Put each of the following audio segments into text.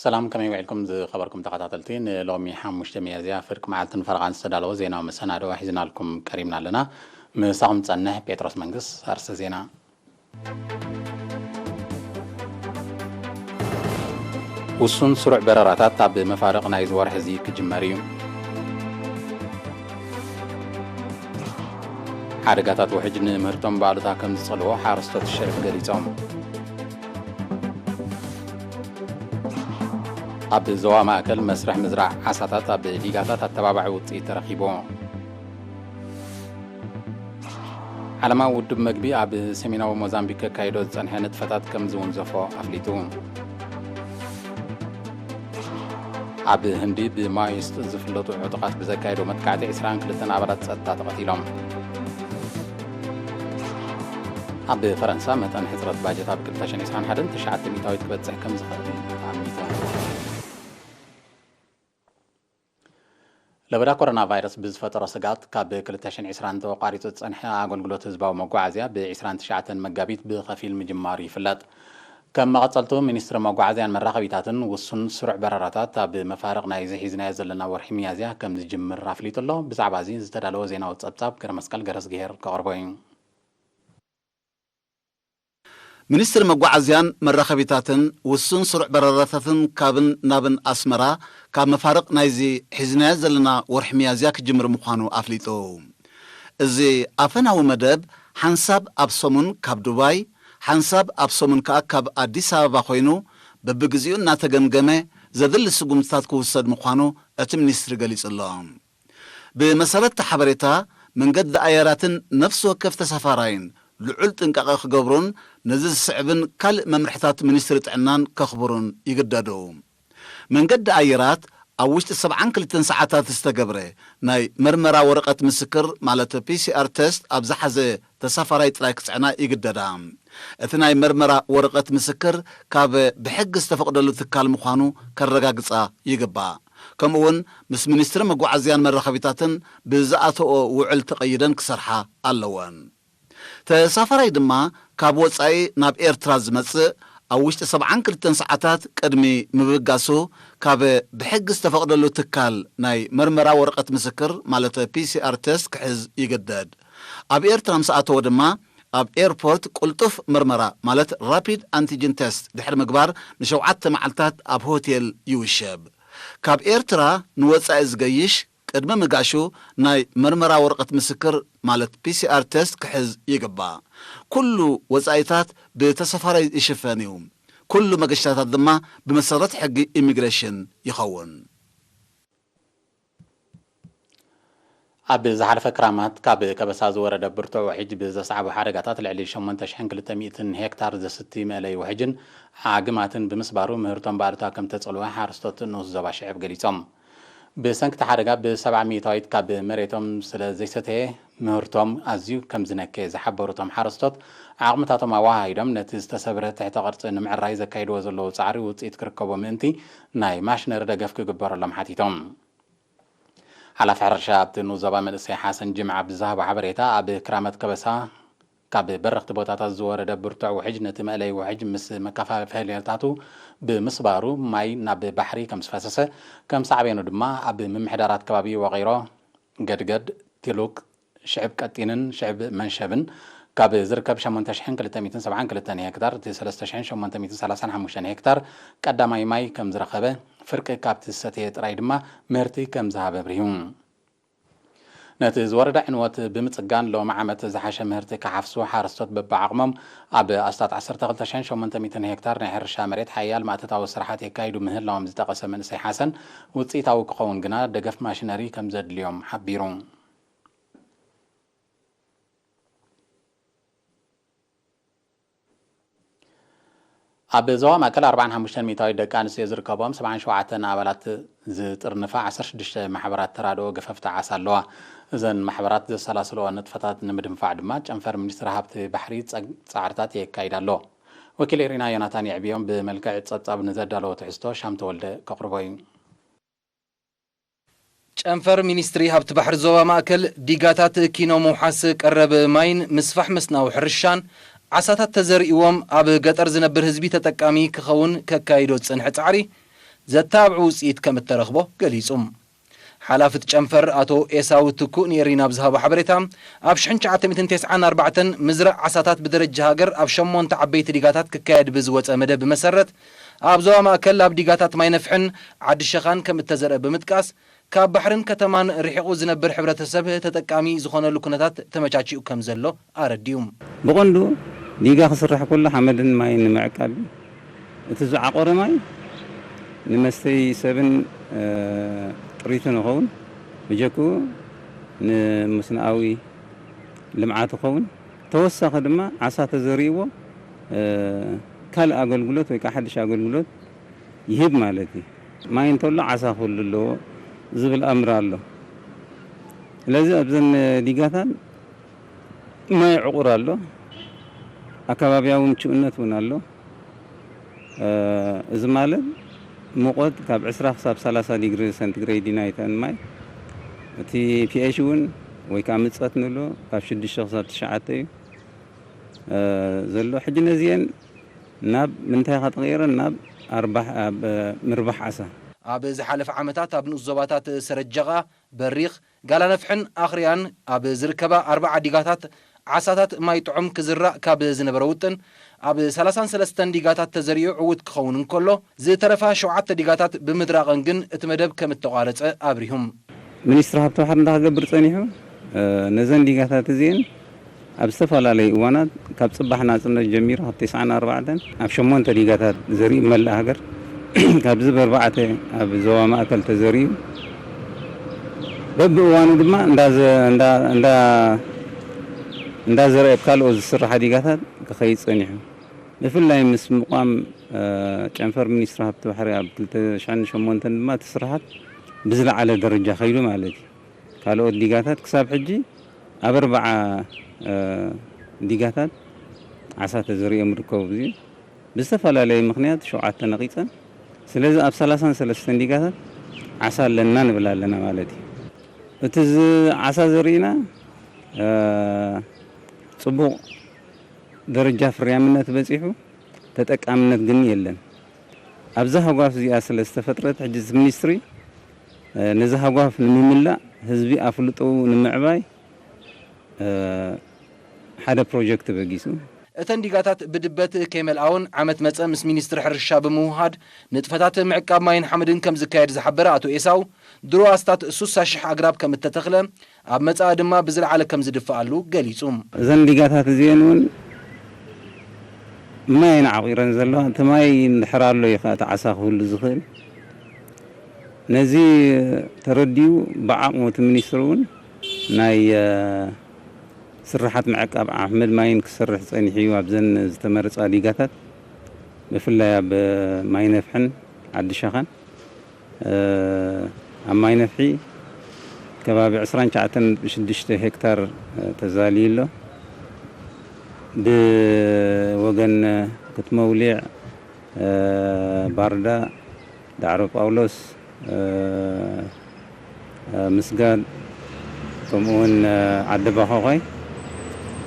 ሰላም፣ ከመይ ውዒልኩም ዝኸበርኩም ተኸታተልቲ? ንሎሚ ሓሙሽተ ሚያዝያ ፍርቂ መዓልትን ፈረቓን ዝተዳለወ ዜናዊ መሰናድኦ ሒዝናልኩም ቀሪብና ኣለና። ምሳኹም ዝጸንሕ ጴጥሮስ መንግስ። ኣርእስተ ዜና። ውሱን ስሩዕ በረራታት ኣብ መፋርቕ ናይዚ ወርሒ እዚ ክጅመር እዩ። ሓደጋታት ውሕጅ ንምህርቶም ብኣሉታ ከም ዝጸልዎ ሓረስቶት ሽዕብ ገሊጾም። ኣብ ዞባ ማእከል መስርሕ ምዝራዕ ዓሳታት ኣብ ዲጋታት ኣተባባዒ ውጽኢት ተረኺቡ። ዓለማዊ ውድብ መግቢ ኣብ ሰሜናዊ ሞዛምቢክ ከካይዶ ዝጸንሐ ንጥፈታት ከም ዝውንዘፎ ኣፍሊጡ። ኣብ ህንዲ ብማኦይስት ዝፍለጡ ዕጡቓት ብዘካየዶ መጥቃዕቲ ዕስራን ክልተን ኣባላት ጸጥታ ተቐቲሎም። ኣብ ፈረንሳ መጠን ሕጽረት ባጀት ኣብ ክልተ ሽሕን ዕስራን ሓደን ትሽዓተ ሚእታዊት ክበጽሕ ከም ዝኽእል ተኣሚቱ። ለበዳ ኮሮና ቫይረስ ብዝፈጠሮ ስግኣት ካብ ክልተ ሽሕን ዕስራን ተቋሪጹ ዝጸንሐ ኣገልግሎት ህዝባዊ መጓዓዝያ ብ ዕስራን ትሽዓተን መጋቢት ብኸፊል ምጅማሩ ይፍለጥ። ከም መቐጸልቱ፣ ሚኒስትሪ መጓዓዝያን መራኸቢታትን ውሱን ስሩዕ በረራታት ኣብ መፋርቕ ናይዚ ሒዝናዮ ዘለና ወርሒ ሚያዝያ ከም ዝጅምር ኣፍሊጡ ኣሎ። ብዛዕባ እዚ ዝተዳለወ ዜናዊ ጸብጻብ ገረመስቀል ገረዝግሄር ከቕርቦ እዩ። ሚኒስትሪ መጓዓዝያን መራኸቢታትን ውሱን ስሩዕ በረራታትን ካብን ናብን ኣስመራ ካብ መፋርቕ ናይዚ ሒዝናዮ ዘለና ወርሒ ሚያዝያ ክጅምር ምዃኑ ኣፍሊጡ። እዚ ኣፈናዊ መደብ ሓንሳብ ኣብ ሰሙን ካብ ዱባይ፣ ሓንሳብ ኣብ ሰሙን ከኣ ካብ ኣዲስ ኣበባ ኮይኑ፣ በብግዜኡ እናተገምገመ ዘድሊ ስጉምትታት ክውሰድ ምዃኑ እቲ ሚኒስትሪ ገሊጹ ኣሎ። ብመሰረት እቲ ሓበሬታ፣ መንገዲ ኣየራትን ነፍሲ ወከፍ ተሳፋራይን ልዑል ጥንቃቐ ክገብሩን ነዚ ዝስዕብን ካልእ መምርሕታት ሚኒስትሪ ጥዕናን ከኽብሩን ይግደዱ። መንገዲ ኣየራት ኣብ ውሽጢ ሰብዓን ክልተን ሰዓታት ዝተገብረ ናይ መርመራ ወረቐት ምስክር፣ ማለት ፒሲኣር ቴስት፣ ኣብ ዝሓዘ ተሳፋራይ ጥራይ ክጽዕና ይግደዳ። እቲ ናይ መርመራ ወረቐት ምስክር ካብ ብሕጊ ዝተፈቕደሉ ትካል ምዃኑ ከረጋግጻ ይግባእ። ከምኡውን ምስ ሚኒስትሪ መጓዓዝያን መራኸቢታትን ብዝኣተኦ ውዕል ተቐይደን ክሰርሓ ኣለወን። ተሳፋራይ ድማ ካብ ወጻኢ ናብ ኤርትራ ዝመጽእ ኣብ ውሽጢ ሰብዓን ክልተን ሰዓታት ቅድሚ ምብጋሱ ካብ ብሕጊ ዝተፈቕደሉ ትካል ናይ መርመራ ወረቐት ምስክር፣ ማለት ፒሲኣር ቴስት፣ ክሕዝ ይግደድ። ኣብ ኤርትራ ምስ ኣተወ ድማ ኣብ ኤርፖርት ቅልጡፍ መርመራ፣ ማለት ራፒድ ኣንቲጅን ቴስት፣ ድሕሪ ምግባር ንሸውዓተ መዓልታት ኣብ ሆቴል ይውሸብ። ካብ ኤርትራ ንወጻኢ ዝገይሽ ቅድሚ ምጋሹ ናይ መርመራ ወረቐት ምስክር፣ ማለት ፒሲኣር ቴስት፣ ክሕዝ ይግባእ። ኩሉ ወጻኢታት ብተሳፋራይ ይሽፈን እዩ። ኩሉ መገሻታት ድማ ብመሰረት ሕጊ ኢሚግሬሽን ይኸውን። ኣብ ዝሓለፈ ክራማት ካብ ከበሳ ዝወረደ ብርቱዕ ውሕጅ ብዘስዓቦ ሓደጋታት ልዕሊ ሸሞንተ ሽሕን ክልተ ሚእትን ሄክታር ዘስቲ መእለይ ውሕጅን ኣግማትን ብምስባሩ ምህርቶም ብኣሉታ ከም ተጸልወ ሓረስቶት ንኡስ ዞባ ሽዕብ ገሊጾም። ብሰንኪ እቲ ሓደጋ ብሰብዓ ሚእታዊት ካብ መሬቶም ስለ ዘይሰተየ ምህርቶም ኣዝዩ ከም ዝነከየ ዝሓበሩ እቶም ሓረስቶት፣ ዓቕምታቶም ኣወሃሂዶም ነቲ ዝተሰብረ ትሕተ ቅርጺ ንምዕራይ ዘካይድዎ ዘለዉ ጻዕሪ ውጽኢት ክርከቦ ምእንቲ ናይ ማሽነሪ ደገፍ ክግበረሎም ሓቲቶም። ሓላፊ ሕርሻ ኣብቲ ንኡስ ዞባ መንእሰይ ሓሰን ጅምዓ ብዝሃቦ ሓበሬታ፣ ኣብ ክራመት ከበሳ ካብ በረኽቲ ቦታታት ዝወረደ ብርቱዕ ውሕጅ ነቲ መእለይ ውሕጅ ምስ መከፋፈልያታቱ ብምስባሩ ማይ ናብ ባሕሪ ከም ዝፈሰሰ፣ ከም ሳዕቤኑ ድማ ኣብ ምምሕዳራት ከባቢ ወቒሮ፣ ገድገድ፣ ቲሉቅ፣ ሽዕብ ቀጢንን ሽዕብ መንሸብን ካብ ዝርከብ ሸሞንተ ሽሕን ክልተ ሚእትን ሰብዓን ክልተን ሄክታር እቲ ሰለስተ ሽሕን ሸሞንተ ሚእትን ሰላሳን ሓሙሽተን ሄክታር ቀዳማይ ማይ ከም ዝረኸበ፣ ፍርቂ ካብቲ ዝሰተየ ጥራይ ድማ ምህርቲ ከም ዝሃበ ኣብሪሁ። ነቲ ዝወረደ ዕንወት ብምጽጋን ሎሚ ዓመት ዝሓሸ ምህርቲ ክሓፍሱ ሓረስቶት በብዓቕሞም ኣብ ኣስታት ዓሰርተ ክልተ ሽሕን ሸሞንተ ሚእትን ሄክታር ናይ ሕርሻ መሬት ሓያል ማእተታዊ ስራሓት የካይዱ ምህላዎም ዝጠቐሰ መንእሰይ ሓሰን፣ ውጽኢታዊ ክኸውን ግና ደገፍ ማሽነሪ ከም ዘድልዮም ሓቢሩ። ኣብ ዞባ ማእከል ኣርባዓን ሓሙሽተን ሚእታዊት ደቂ ኣንስትዮ ዝርከብኦም ሰብዓን ሸውዓተን ኣባላት ዝጥርንፋ ዓሰርተ ሽዱሽተ ማሕበራት ተራድኦ ገፈፍቲ ዓሳ ኣለዋ። እዘን ማሕበራት ዘሰላስልኦ ንጥፈታት ንምድንፋዕ ድማ ጨንፈር ሚኒስትሪ ሃብቲ ባሕሪ ጸግ-፣ ጻዕርታት የካይድ ኣሎ። ወኪል ኤሪና ዮናታን የዕብዮም ብመልክዕ ጸብጻብ ንዘዳለዎ ትሕዝቶ ሻም ተወልደ ከቕርቦ እዩ። ጨንፈር ሚኒስትሪ ሃብቲ ባሕሪ ዞባ ማእከል፣ ዲጋታት ኪኖ ምውሓስ ቀረብ ማይን ምስፋሕ መስናዊ ሕርሻን፣ ዓሳታት ተዘሪእዎም ኣብ ገጠር ዝነብር ህዝቢ ተጠቃሚ ክኸውን ከካይዶ ዝጸንሐ ጻዕሪ፣ ዘተባብዑ ውፅኢት ከም እተረኽቦ ገሊፁ። ሓላፊ እቲ ጨንፈር ኣቶ ኤሳው ትኩእ ንኤሪና ብዝሃቦ ሓበሬታ፣ ኣብ ሽሕን ትሽዓተ ሚእትን ተስዓን ኣርባዕተን ምዝራእ ዓሳታት ብደረጃ ሃገር ኣብ ሸሞንተ ዓበይቲ ዲጋታት ክካየድ ብዝወፀ መደብ መሰረት፣ ኣብ ዞባ ማእከል ኣብ ዲጋታት ማይ ነፍሕን ዓዲ ሸኻን ከም እተዘርአ ብምጥቃስ፣ ካብ ባሕርን ከተማን ርሒቑ ዝነብር ሕብረተሰብ ተጠቃሚ ዝኾነሉ ኩነታት ተመቻችኡ ከም ዘሎ ኣረዲኡ። ብቐንዱ ዲጋ ክስራሕ ከሎ ሓመድን ማይን ንምዕቃብ እዩ። እቲ ዝዓቆረ ማይ ንመስተይ ሰብን፣ እ፣ ጥሪትን ይኸውን፣ ብጀክኡ ንመስኖኣዊ ልምዓት ይኸውን። ተወሳኺ ድማ ዓሳ ተዘሪእዎ፣ እ፣ ካልእ ኣገልግሎት ወይ ከዓ ሓድሽ ኣገልግሎት ይህብ ማለት እዩ። ማይ እንተሎ ዓሳ ክህሉ ኣለዎ ዝብል ኣምር ኣሎ። ስለዚ ኣብዘን ዲጋታት ማይ ዕቑር ኣሎ፣ ኣከባብያዊ ምቹእነት እውን ኣሎ። እ፣ እዚ ማለት ሙቐት ካብ ዕስራ ክሳብ ሰላሳ ዲግሪ ሰንቲግሬድ እዩ ናይተን ማይ። እቲ ፒኤች እውን ወይ ከዓ ምጸት ንብሎ ካብ ሽዱሽተ ክሳብ ትሽዓተ እዩ፣ እ፣ ዘሎ። ሕጂ ነዚአን ናብ ምንታይ ኢኻ ተቐይረን? ናብ ኣርባሕ-፣ ኣብ፣ እ፣ ምርባሕ ዓሳ። ኣብ ዝሓለፈ ዓመታት ኣብ ንኡስ ዞባታት ሰረጀቓ፣ በሪኽ፣ ጋላነፍሕን ኣኽርያን ኣብ ዝርከባ ኣርባዓ ዲጋታት ዓሳታት ማይ ጥዑም ክዝራእ ካብ ዝነበረ ውጥን፣ ኣብ ሰላሳን ሰለስተን ዲጋታት ተዘሪኡ ዕዉት ክኸውን እንከሎ፣ ዝተረፋ ሸውዓተ ዲጋታት ብምድራቐን ግን እቲ መደብ ከም እተቋረጸ ኣብሪሁም። ሚኒስትሪ ሃብቲ ባሕሪ እንታይ ክገብር ጸኒሑ? እ፣ ነዘን ዲጋታት እዚአን ኣብ ዝተፈላለዩ እዋናት ካብ ጽባሕ ናጽነት ጀሚሩ ካብ ተስዓን ኣርባዕተን ኣብ ሸሞንተ ዲጋታት ዘሪኡ መላእ ሃገር፣ ካብዚ በርባዕተ ኣብ ዞባ ማእከል ተዘሪኡ፣ በብእዋኑ ድማ እንዳ ዘ-፣ እንዳ፣ እንዳ፣ እንዳ ዘርአ ኣብ ካልኦት ዝስራሓ ዲጋታት ክኸይድ ጸኒሑ። ብፍላይ ምስ ምቋም፣ እ፣ ጨንፈር ሚኒስትሪ ሃብቲ ባሕሪ ኣብ ክልተ ሽሕን ሸሞንተን ድማ እቲ ስራሓት ብዝለዓለ ደረጃ ከይዱ ማለት እዩ። ካልኦት ዲጋታት ክሳብ ሕጂ ኣብ ኣርባዓ፣ እ፣ ዲጋታት ዓሳ ተዘሪኦም ይርከቡ። እዚ ብዝተፈላለየ ምኽንያት ሸውዓተ ነቒጸን። ስለዚ ኣብ ሰላሳን ሰለስተን ዲጋታት ዓሳ ኣለና ንብል ኣለና ማለት እዩ። እቲ ዝ-፣ ዓሳ ዘሪእና፣ እ፣ ጽቡቕ ደረጃ ፍርያምነት በጺሑ፣ ተጠቃምነት ግን የለን። ኣብዛ ሃጓፍ እዚኣ ስለ ዝተፈጥረት፣ ሕጂ እቲ ሚኒስትሪ፣ እ፣ ነዚ ሃጓፍ ንምምላእ፣ ህዝቢ ኣፍልጦኡ ንምዕባይ፣ እ፣ ሓደ ፕሮጀክት በጊሱ። እተን ዲጋታት ብድበት ከይመልኣውን ዓመት መጸ ምስ ሚኒስትሪ ሕርሻ ብምውሃድ ንጥፈታት ምዕቃብ ማይን ሓመድን ከም ዝካየድ ዝሓበረ ኣቶ ኤሳው፣ ድሮ ኣስታት ሱሳ ሽሕ ኣግራብ ከም እተተኽለ፣ ኣብ መጻኢ ድማ ብዝለዓለ ከም ዝድፍኣሉ ገሊጹ። እዘን ዲጋታት እዚአን እውን ማይ እየን ዓቑረን ዘለዋ። እቲ ማይ እንድሕር ኣሎ እዩ ከዓ እቲ ዓሳ ክህሉ ዝኽእል። ነዚ ተረዲኡ ብዓቕሙ እቲ ሚኒስትሪ እውን ናይ፣ እ፣ ስርሓት ምዕቃብ ሓመድ ማይን ክሰርሕ ጸኒሑ እዩ። ኣብዘን ዝተመረጻ ዲጋታት ብፍላይ ኣብ ማይ ነፍሕን ዓዲ ሸኻን፣ እ፣ ኣብ ማይ ነፍሒ ከባቢ ዕስራን ትሽዓተን ነጥቢ ሽዱሽተ ሄክታር፣ እ፣ ተዛልዩ ኣሎ። ብወገን ክትመውሊዕ፣ እ፣ ባርዳ፣ ዳዕሮ ጳውሎስ፣ እ፣ እ፣ ምስጋድ፣ ከምኡ እውን፣ እ፣ ዓዲ ባኾኾይ፣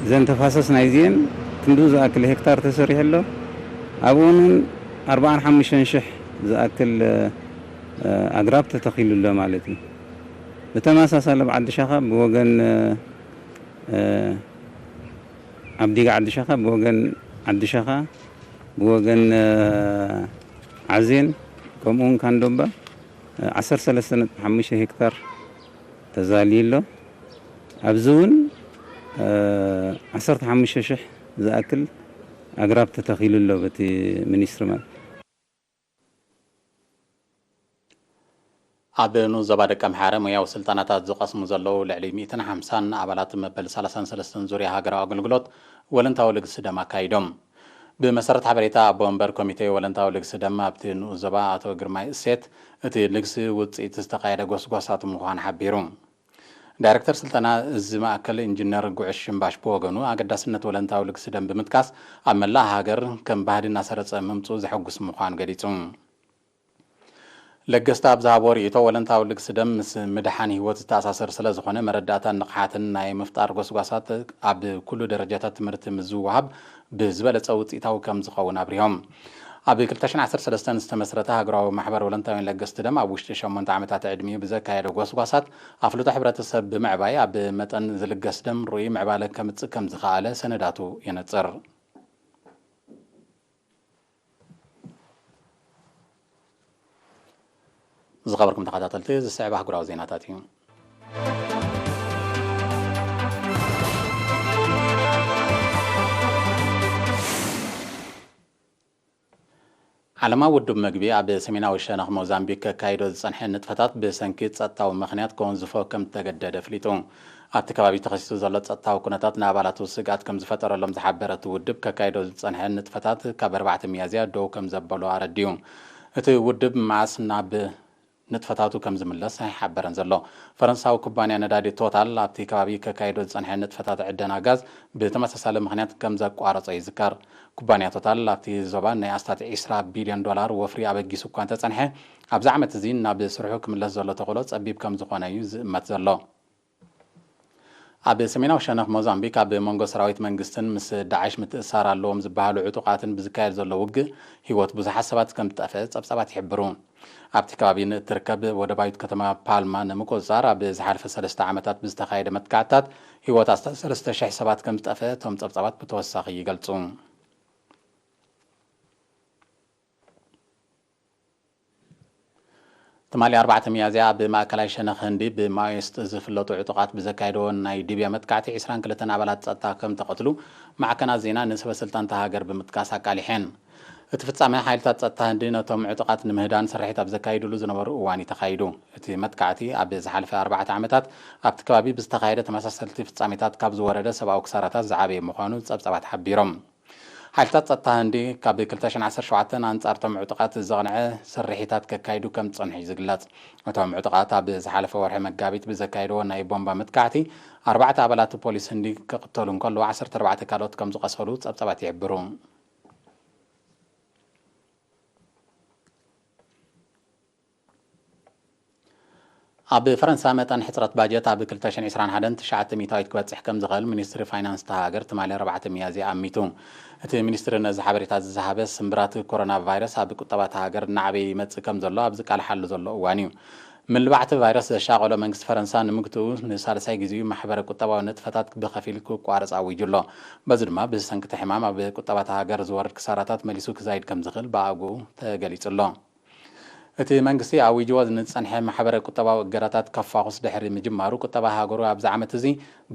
እዘን ተፋሰስ ናይዚአን ክንዱ ዝኣክል ሄክታር ተሰሪሑ ኣሎ። ኣብኡ እውን ኣርባዓን ሓሙሽተን ሽሕ ዝኣክል፣ እ፣ እ፣ ኣግራብ ተተኺሉ ኣሎ ማለት እዩ። ብተመሳሳሊ ኣብ ዓዲ ሸኻ ብወገን፣ እ፣ እ፣ ኣብ ዲጋ ዓዲ ሸኻ ብወገን ዓዲ ሸኻ፣ ብወገን፣ እ፣ ዓዜን፣ ከምኡውን ካንዶምባ፣ እ፣ ዓሰርተ ሰለስተ ነጥቢ ሓሙሽተ ሄክታር ተዛልዩ ኣሎ። ኣብዚ እውን፣ እ፣ ዓሰርተ ሓሙሽተ ሽሕ ዝኣክል ኣግራብ ተተኺሉ ኣሎ በቲ ሚኒስትሪ ማለት። ኣብ ንኡስ ዞባ ደቀምሓረ ሞያዊ ስልጠናታት ዝቐስሙ ዘለዉ ልዕሊ ሚእትን ሓምሳን ኣባላት መበል ሰላሳን ሰለስተን ዙርያ ሃገራዊ ኣገልግሎት ወለንታዊ ልግሲ ደም ኣካይዶም። ብመሰረት ሓበሬታ ኣቦ ወንበር ኮሚቴ ወለንታዊ ልግሲ ደም ኣብቲ ንኡስ ዞባ ኣቶ ግርማይ እሴት፣ እቲ ልግሲ ውፅኢት ዝተኻየደ ጎስጓሳት ምዃኑ ሓቢሩ። ዳይሬክተር ስልጠና እዚ ማእከል ኢንጂነር ጉዕሽ ሽምባሽ ብወገኑ፣ ኣገዳስነት ወለንታዊ ልግሲ ደም ብምጥቃስ፣ ኣብ መላእ ሃገር ከም ባህሊ እናሰረጸ ምምጽኡ ዘሐጉስ ምዃኑ ገሊጹ። ለገስቲ ኣብ ዝሃብዎ ርእይቶ፣ ወለንታዊ ልግሲ ደም ምስ ምድሓን ህይወት ዝተኣሳሰር ስለ ዝኾነ፣ መረዳእታን ንቕሓትን ናይ ምፍጣር ጎስጓሳት ኣብ ኩሉ ደረጃታት ትምህርቲ ምስ ዝወሃብ ብዝበለጸ ውጽኢታዊ ከም ዝኸውን ኣብሪሆም። ኣብ ክልተ ሽሕን ዓሰርተ ሰለስተን ዝተመስረተ ሃገራዊ ማሕበር ወለንታውያን ለገስቲ ደም ኣብ ውሽጢ ሸሞንተ ዓመታት ዕድሚኡ ብዘካየዶ ጎስጓሳት ኣፍልጦ ሕብረተሰብ ብምዕባይ ኣብ መጠን ዝልገስ ደም ርኡይ ምዕባለ ከምጽእ ከም ዝኸኣለ ሰነዳቱ የነጽር። ዝኸበርኩም ተኸታተልቲ፣ ዝስዕብ ኣህጉራዊ ዜናታት እዩ። ዓለማዊ ውድብ መግቢ ኣብ ሰሜናዊ ሸነኽ ሞዛምቢክ ከካይዶ ዝጸንሐ ንጥፈታት ብሰንኪ ጸጥታዊ ምኽንያት ከወንዝፎ ከም እተገደደ ኣፍሊጡ። ኣብቲ ከባቢ ተኸሲቱ ዘሎ ጸጥታዊ ኩነታት ንኣባላቱ ስግኣት ከም ዝፈጠረሎም ዝሓበረ እቲ ውድብ፣ ከካይዶ ዝጸንሐ ንጥፈታት ካብ ኣርባዕተ ሚያዝያ ደው ከም ዘበሎ ኣረዲኡ። እቲ ውድብ መዓስ ናብ ንጥፈታቱ ከም ዝምለስ ኣይሓበረን ዘሎ። ፈረንሳዊ ኩባንያ ነዳዲ ቶታል ኣብቲ ከባቢ ከካይዶ ዝጸንሐ ንጥፈታት ዕደና ጋዝ ብተመሳሳሊ ምኽንያት ከም ዘቋረጾ ይዝከር። ኩባንያ ቶታል ኣብቲ ዞባ ናይ ኣስታት ዒስራ ቢልዮን ዶላር ወፍሪ ኣበጊሱ እኳ እንተጸንሐ፣ ኣብዚ ዓመት እዚ ናብ ስርሑ ክምለስ ዘሎ ተኽእሎ ጸቢብ ከም ዝኾነ እዩ ዝእመት ዘሎ። ኣብ ሰሜናዊ ሸነኽ ሞዛምቢክ ኣብ መንጎ ሰራዊት መንግስትን ምስ ዳዕሽ ምትእስሳር ኣለዎም ዝበሃሉ ዕጡቓትን ብዝካየድ ዘሎ ውግእ ህይወት ብዙሓት ሰባት ከም ዝጠፍአ ጸብጻባት ይሕብሩ። ኣብቲ ከባቢ ንእትርከብ ወደባዊት ከተማ ፓልማ ንምቁጽጻር ኣብ ዝሓለፈ ሰለስተ ዓመታት ብዝተኻየደ መጥቃዕትታት ህይወት ኣስታት ሰለስተ ሽሕ ሰባት ከም ዝጠፍአ እቶም ጸብጻባት ብተወሳኺ ይገልጹ። ትማሊ ኣርባዕተ ሚያዝያ ኣብ ማእከላይ ሸነኽ ህንዲ ብማኦይስት ዝፍለጡ ዕጡቓት ብዘካየድዎ ናይ ድብያ መጥቃዕቲ ዒስራን ክልተን ኣባላት ጸጥታ ከም ተቐትሉ ማዕከናት ዜና ንሰበ ስልጣን እታ ሃገር ብምጥቃስ ኣቃሊሐን። እቲ ፍጻመ ሓይልታት ጸጥታ ህንዲ ነቶም ዕጡቓት ንምህዳን ስርሒት ኣብ ዘካይድሉ ዝነበሩ እዋን እዩ ተኻይዱ። እቲ መጥቃዕቲ ኣብ ዝሓለፈ ኣርባዕተ ዓመታት ኣብቲ ከባቢ ብዝተኻየደ ተመሳሰልቲ ፍጻሜታት ካብ ዝወረደ ሰብኣዊ ክሳራታት ዝዓበየ ምዃኑ ጸብጻባት ሓቢሮም። ሓይልታት ጸጥታ ህንዲ ካብ ክልተ ሽሕን ዓሰርተ ሸውዓተን ኣንጻር እቶም ዕጡቓት ዘቕንዐ ስርሒታት ከካይዱ ከም ዝጸንሑ እዩ ዝግለጽ። እቶም ዕጡቓት ኣብ ዝሓለፈ ወርሒ መጋቢት ብዘካየድዎ ናይ ቦምባ መጥቃዕቲ ኣርባዕተ ኣባላት ፖሊስ ህንዲ ክቕተሉ እንከለዉ ዓሰርተ ኣርባዕተ ካልኦት ከም ዝቐሰሉ ጸብጻባት ይሕብሩ። ኣብ ፈረንሳ መጠን ሕጽረት ባጀት ኣብ ክልተ ሽሕን ዕስራን ሓደን ትሽዓተ ሚእታዊት ክበጽሕ ከም ዝኽእል ሚኒስትሪ ፋይናንስ እታ ሃገር ትማሊ ኣርባዕተ ሚያዝያ ኣሚቱ። እቲ ሚኒስትሪ ነዚ ሓበሬታ ዝሃበ ስምብራት ኮሮና ቫይረስ ኣብ ቁጠባ እታ ሃገር እናዓበየ ይመጽእ ከም ዘሎ ኣብ ዝቃልሓሉ ዘሎ እዋን እዩ። ምልባዕ እቲ ቫይረስ ዘሻቐሎ መንግስቲ ፈረንሳ ንምግትኡ ንሳልሳይ ግዜኡ ማሕበረ ቁጠባዊ ንጥፈታት ብኸፊል ክቋረጽ ኣዊጁ ኣሎ። በዚ ድማ ብሰንኪ እቲ ሕማም ኣብ ቁጠባ እታ ሃገር ዝወርድ ክሳራታት መሊሱ ክዛይድ ከም ዝኽእል ብኣግኡ ተገሊጹ ኣሎ። እቲ መንግስቲ ኣዊጅዎ ንዝጸንሐ ማሕበረ ቁጠባዊ እገዳታት ከፋኹስ ድሕሪ ምጅማሩ፣ ቁጠባ ሃገሩ ኣብዚ ዓመት እዚ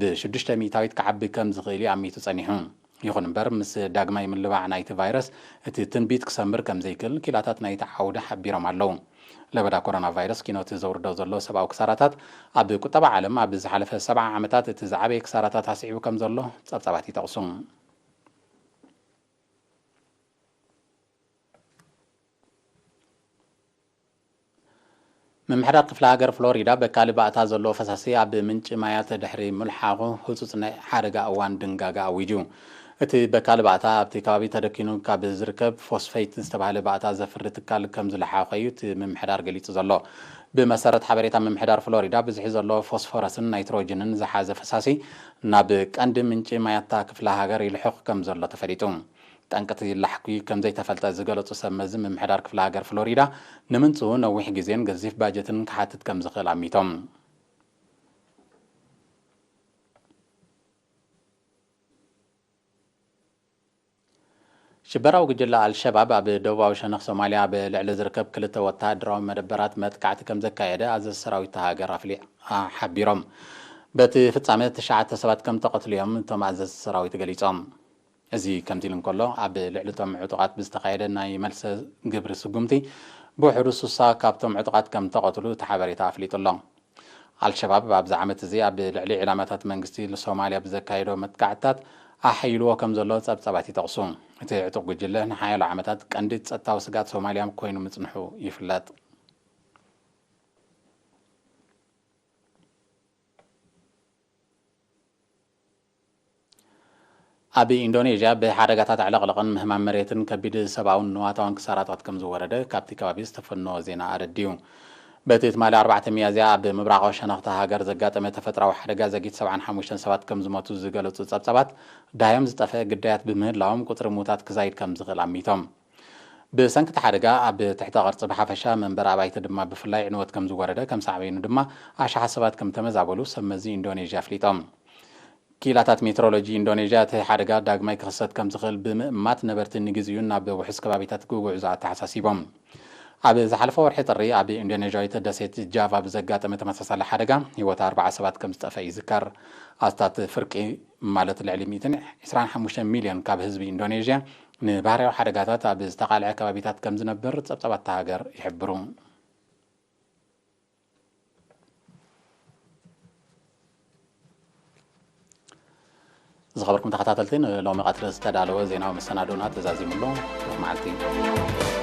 ብሽዱሽተ ሚእታዊት ክዓቢ ከም ዝኽእል እዩ ኣሚቱ ጸኒሑ። ይኹን እምበር፣ ምስ ዳግማይ ምልባዕ ናይቲ ቫይረስ፣ እቲ ትንቢት ክሰምር ከም ዘይክእል ኪላታት ናይቲ ዓውዲ ሓቢሮም ኣለዉ። ለበዳ ኮሮና ቫይረስ ኪኖቲ ዘውርዶ ዘሎ ሰብኣዊ ክሳራታት ኣብ ቁጠባ ዓለም ኣብ ዝሓለፈ ሰብዓ ዓመታት እቲ ዝዓበየ ክሳራታት ኣስዒቡ ከም ዘሎ ጸብጻባት ይጠቕሱ። ምምሕዳር ክፍለ ሃገር ፍሎሪዳ በካሊ ባእታ ዘለዎ ፈሳሲ ኣብ ምንጪ ማያት ድሕሪ ምልሓኹ ህጹጽ ናይ ሓደጋ እዋን ድንጋጋ ኣዊጁ። እቲ በካሊ ባእታ ኣብቲ ከባቢ ተደኪኑ ካብ ዝርከብ ፎስፌት ዝተባህለ ባእታ ዘፍሪ ትካል ከም ዝለሓኾ እዩ እቲ ምምሕዳር ገሊጹ ዘሎ። ብመሰረት ሓበሬታ ምምሕዳር ፍሎሪዳ፣ ብዝሒ ዘሎ ፎስፎረስን ናይትሮጅንን ዝሓዘ ፈሳሲ ናብ ቀንዲ ምንጪ ማያት እታ ክፍለ ሃገር ይልሕኽ ከም ዘሎ ተፈሊጡ። ጠንቂ እቲ ላሕኲ ከም ዘይተፈልጠ ዝገለጹ ሰብ መዚ ምምሕዳር ክፍለ ሃገር ፍሎሪዳ፣ ንምንጽኡ ነዊሕ ግዜን ገዚፍ ባጀትን ክሓትት ከም ዝኽእል ኣሚቶም። ሽበራዊ ጉጅለ ኣልሸባብ ኣብ ደቡባዊ ሸነኽ ሶማልያ ኣብ ልዕሊ ዝርከብ ክልተ ወተሃደራዊ መደበራት መጥቃዕቲ ከም ዘካየደ ኣዘዝቲ ሰራዊት እታ ሃገር ኣፍሊ-፣ ሓቢሮም። በቲ ፍጻመ ትሽዓተ ሰባት ከም ተቐትሉ እዮም እቶም ኣዘዝቲ ሰራዊት ገሊጾም። እዚ ከምዚ ኢሉ እንከሎ፣ ኣብ ልዕሊ እቶም ዕጡቓት ብዝተኻየደ ናይ መልሰ ግብሪ ስጉምቲ፣ ብውሕዱ ስሳ ካብቶም ዕጡቓት ከም ተቐትሉ እቲ ሓበሬታ ኣፍሊጡ ኣሎ። ኣልሸባብ ኣብዚ ዓመት እዚ ኣብ ልዕሊ ዒላማታት መንግስቲ ሶማልያ ብዘካየዶ መጥቃዕትታት ኣሐይልዎ ከም ዘሎ ጸብጻባት ይጠቕሱ። እቲ ዕጡቕ ጉጅለ ንሓያሎ ዓመታት ቀንዲ ጸጥታዊ ስግኣት ሶማልያ ኮይኑ ምጽንሑ ይፍለጥ። ኣብ ኢንዶኔዥያ ብሓደጋታት ዕለቕለቕን ምህማም መሬትን ከቢድ ሰብኣውን ንዋታውን ክሳራታት ከም ዝወረደ ካብቲ ከባቢ ዝተፈነወ ዜና ኣረዲኡ። በቲ ትማሊ ኣርባዕተ ሚያዝያ ኣብ ምብራቓዊ ሸነኽቲ ሃገር ዘጋጠመ ተፈጥራዊ ሓደጋ ዘጊት ሰብዓን ሓሙሽተን ሰባት ከም ዝሞቱ ዝገለጹ ጸብጻባት፣ ዳህዮም ዝጠፍአ ግዳያት ብምህላዎም ቁጽሪ ምዉታት ክዛይድ ከም ዝኽእል ኣሚቶም። ብሰንኪ እቲ ሓደጋ ኣብ ትሕተ ቅርጺ ብሓፈሻ መንበሪ ኣባይቲ ድማ ብፍላይ ዕንወት ከም ዝወረደ ከም ሳዕቤኑ ድማ ኣሽሓት ሰባት ከም ተመዛበሉ ሰብ መዚ ኢንዶኔዥያ ኣፍሊጦም። ክኢላታት ሜትሮሎጂ ኢንዶኔዥያ እቲ ሓደጋ ዳግማይ ክኽሰት ከም ዝኽእል ብምእማት ነበርቲ ንግዚኡ ናብ ውሑስ ከባቢታት ክጉዕዙ ኣተሓሳሲቦም። ኣብ ዝሓለፈ ወርሒ ጥሪ ኣብ ኢንዶኔዥያዊት ደሴት ጃቫ ብዘጋጠመ ተመሳሳሊ ሓደጋ ህይወት ኣርባዓ ሰባት ከም ዝጠፍአ ይዝከር። ኣስታት ፍርቂ ማለት ልዕሊ ሚእትን ዕስራን ሓሙሽተ ሚልዮን ካብ ህዝቢ ኢንዶኔዥያ ንባህርያዊ ሓደጋታት ኣብ ዝተቓልዐ ከባቢታት ከም ዝነብር ጸብጻባት እታ ሃገር ይሕብሩ። ዝኸበርኩም ተኸታተልቲ፣ ንሎሚ ቀትሪ ዝተዳለወ ዜናዊ መሰናዶና ተዛዚሙሉ። ብሩኽ መዓልቲ።